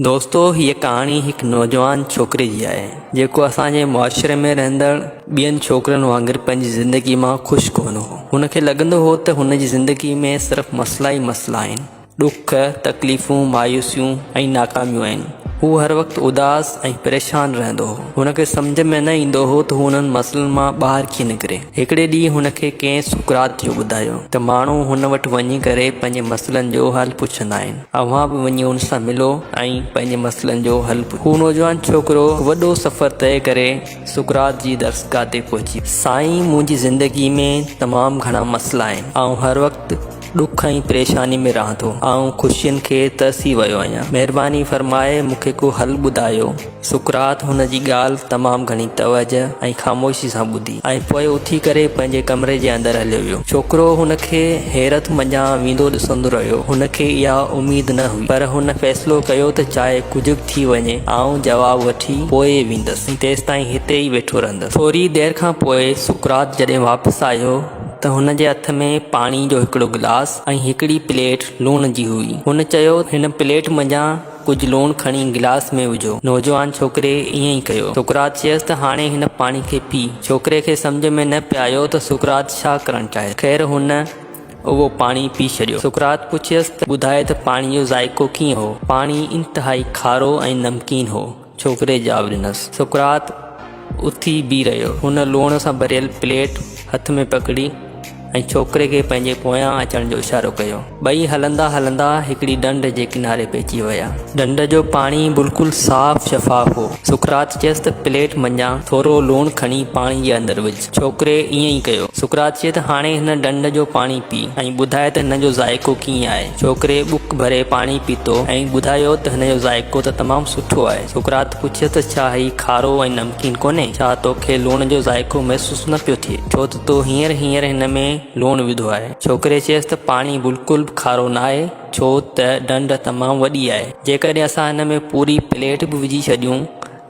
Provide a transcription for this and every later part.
دوستو هيء ڪهاڻي هڪ نوجوان ڇوڪري جي آهي جيڪو اسان جي معاشري ۾ رهندڙ ٻين ڇوڪرن وانگر پنهنجي زندگي مان خوش ڪونه هو. هن کي لڳندو هو ته هن جي زندگي ۾ صرف مسئلا ئي مسئلا آهن. ڏک، تڪليفون، مايوسيون ۽ ناڪاميون آهن. هو هر وقت اداس ۽ پريشان رهندو هو. هن کي سمجهه ۾ نه ايندو هو ته هو انهن مسئلن مان ٻاهر ڪيئن نڪري. هڪڙي ڏينهن هن کي ڪنهن سقراط جو ٻڌايو ته ماڻهو هن وٽ وڃي ڪري پنهنجي مسئلن جو حل پڇندا آهن. اوهان به وڃي هن سان ملو ۽ پنهنجي مسئلن جو حل پڇو. هو نوجوان ڇوڪرو وڏو سفر طئي ڪري سقراط جي درسگاهه تي پهچي ويو. سائين منهنجي زندگي ۾ تمام گهڻا مسئلا آهن. آئون هر وقت ڏک ۽ پريشاني ۾ رهان ٿو. آئون خوشين کي ترسي ويو آهيان. مهرباني فرمائي مون کي ڪو حل ٻڌايو. سقراط هن جي ڳالهه تمام گهڻي توجهه ۽ خاموشي سان ٻڌي ۽ پوء اٿي ڪري پنهنجي ڪمري جي اندر هليو ويو. ڇوڪرو هن کي حيرت منجهان ويندو ڏسندو رهيو. هن کي اها اميد نه هئي. پر هن فيصلو ڪيو ته چاهي ڪجهه به ٿي وڃي، آئون جواب وٺي پوء ئي ويندس ۽ تيستائين هتي ئي ويٺو رهندس. ٿوري دير کان پوء سقراط جڏهن واپس آيو ته هن جي هٿ ۾ پاڻي جو هڪڙو گلاس ۽ هڪڙي پليٽ لوڻ جي هئي. هن چيو، هن پليٽ منجهان ڪجهه لوڻ کڻي گلاس ۾ وجهو. نوجوان ڇوڪري ائين ئي ڪيو. سقراط چيس ته هاڻي هن پاڻي کي پي. ڇوڪري کي سمجهه ۾ نه پئي آيو ته سقراط ڇا ڪرڻ چاهي ٿو. خير هن اهو پاڻي پي ڇڏيو. سقراط پڇيس ته ٻڌاء ته پاڻي جو ذائقو ڪيئن هو؟ پاڻي انتهائي کارو ۽ نمڪين هو. ڇوڪري جواب ڏنس. سقراط اٿي بيهي رهيو. هن لوڻ سان ڀريل پليٽ هٿ ۾ پڪڙي ۽ ڇوڪري کي پنهنجي پويان اچڻ جو اشارو ڪيو. ٻئي هلندا هلندا هڪڙي ڍنڍ جي ڪناري پهچي ويا. ڍنڍ جو پاڻي بلڪل صاف شفاف هو. سقراط چيس ته پليٽ منجهان ٿورو لوڻ کڻي پاڻي جي اندر وجهه. ڇوڪري ائين ئي ڪيو. سقراط چيس ته هاڻي هن ڍنڍ جو پاڻي پي ۽ ٻڌاء ته هن جو ذائقو ڪيئن آهي. ڇوڪري ٻڪ ڀري پاڻي پيتو ۽ ٻڌايو ته هن جو ذائقو ته تمام سٺو آهي. سقراط پڇيس ته ڇا هي کارو ۽ نمڪين ڪونهي؟ ڇا توکي لوڻ جو ذائقو محسوس نه پيو ٿئي؟ ڇو ته تو هينئر هينئر هن ۾ لوڻ وڌو آهي. ڇوڪري چيس ته پاڻي بلڪل به کارو ناهي ڇو ته ڍنڍ تمام وڏي آهي. جيڪڏهن اسان هن ۾ پوري پليٽ به وجهي ڇڏيون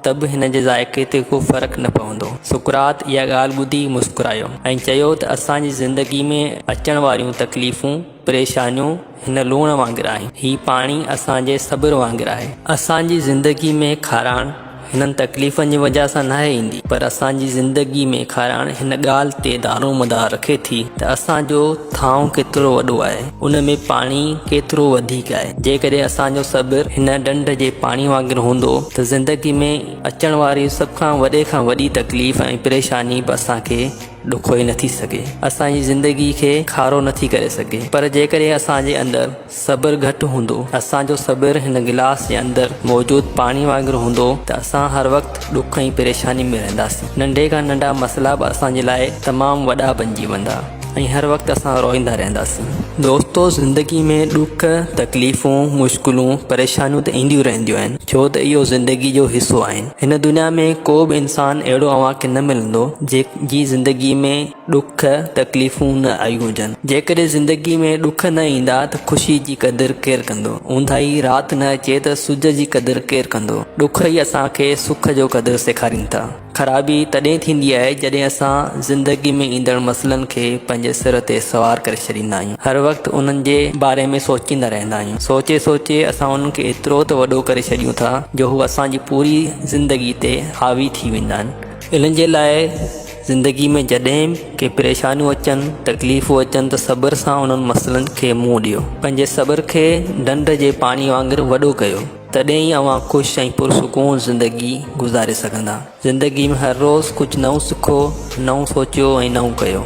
ته به هن جي ذائقي تي ڪو فرق نه پوندو. سقراط اها ڳالهه ٻڌي مسڪرايو ۽ چيو ته اسان جي زندگي ۾ اچڻ واريون تڪليفون، پريشانيون هن لوڻ وانگر آهن. هي پاڻي اسان جي صبر وانگر آهي. اسان جي زندگي ۾ کاراڻ هنن تڪليفن جي وجهه سان ناهي ايندي پر اسان جي زندگي ۾ کاراڻ هن ڳالهه تي دارومدار رکي ٿي ته اسان جو ٿانء ڪيترو وڏو آهي، ان ۾ پاڻي ڪيترو وڌيڪ آهي. جيڪڏهن اسان جو صبر هن ڍنڍ جي پاڻي وانگر هوندو ته زندگي ۾ اچڻ واري سڀ کان وڏي کان وڏي تڪليف ۽ پريشاني به اسان کي ڏکوئي نٿي سگهي، اسان جي زندگي کي کارو نٿي ڪري سگهي. پر جيڪڏهن اسان جي اندر صبر گهٽ هوندو، اسان جو صبر هن گلاس جي اندر موجود پاڻي وانگر هوندو ته اسان هر وقت ڏک ۽ پريشاني ۾ رهنداسين. ننڍي کان ننڍا مسئلا به اسان جي لاء تمام وڏا بنجي ويندا. ۽ هر وقت اسان روئيندا رهنداسين. دوستو زندگي ۾ ڏک، تڪليفون، مشڪلون، پريشانيون ته اينديون رهنديون آهن ڇو ته اهو زندگي جو حصو آهن. هن دنيا ۾ ڪو به انسان اهڙو اوهان کي نه ملندو جنهن جي زندگي ۾ ڏک، تڪليفون نه آيون هجن. جيڪڏهن زندگي ۾ ڏک نه ايندا ته خوشي جي قدر ڪير ڪندو؟ اونداهي رات نه اچي ته سج جي قدر ڪير ڪندو؟ ڏک ئي اسان کي سک جو قدر سيکارين ٿا. خرابي تڏهن ٿيندي آهي جڏهن اسان زندگي ۾ ايندڙ مسئلن کي پنهنجي سر تي سوار ڪري ڇڏيندا آهيون. هر وقت انهن جي باري ۾ سوچيندا رهندا آهيون. سوچي سوچي اسان انهن کي ايترو ته وڏو ڪري ڇڏيون ٿا جو هو اسان جي پوري زندگي تي حاوي ٿي ويندا آهن. انهن جي لاء زندگي ۾ جڏهن به ڪي پريشانيون اچن، تڪليفون اچن ته صبر سان انهن مسئلن کي منهن ڏيو. پنهنجي صبر کي ڍنڍ جي پاڻي وانگر وڏو ڪيو. تڏهن ئي اوهان خوش ۽ پرسڪون زندگي گذاري سگهندا. زندگي ۾ هر روز ڪجهه نئون سکو، نئون سوچيو ۽ نئون ڪيو.